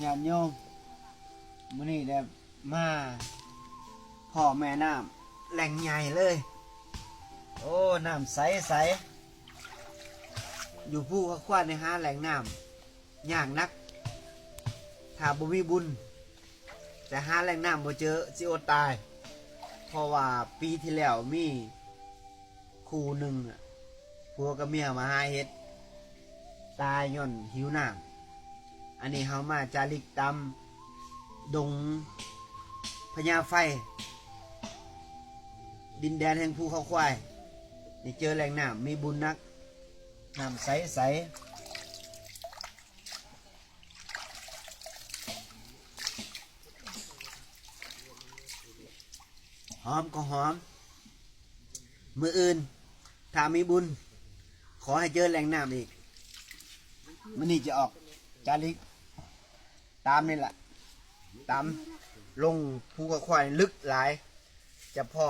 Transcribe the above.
ຍາດໂຍມ ມື້ນີ້ໄດ້ມາພໍ້ແມ່ນ້ຳແຫຼ່ງໃຫຍ່ເລີຍ. ໂອ້ ນ້ຳໃສໆ ຢູ່ພູເຂົາຄວາຍນີ້ຫາແຫຼ່ງນ້ຳຍາກໜັກ. ຖ້າບໍ່ມີບຸນ ຈະຫາແຫຼ່ງນ້ຳບໍ່ເຈີ ຊິອົດຕາຍ. ເພາະວ່າປີທີ່ແລ້ວມີຄູ່ໜຶ່ງ ຜົວກັບເມຍມາຫາເຫັດ ຕາຍຍ້ອນຫິວນ້ຳ. ອັນນີ້ເຮົາມາຈາລິກຕາມດົງພະຍາໄຟ ດິນແດນແຫ່ງພູເຂົາຄວາຍ ນີ້ເຈີແຫຼ່ງນ້ຳມີບຸນໜັກ ນ້ຳໃສໆ ຫອມກໍຫອມ. ມື້ອື່ນ ຖ້າມີບຸນ ຂໍໃຫ້ເຈີແຫຼ່ງນ້ຳອີກ. ມື້ນີ້ຈະອອກຈາລິກຕາມນີ້ລະ ຕາມລົງພູເຂົາຄວາຍ ລຶກຫຼາຍ ຈະພໍ້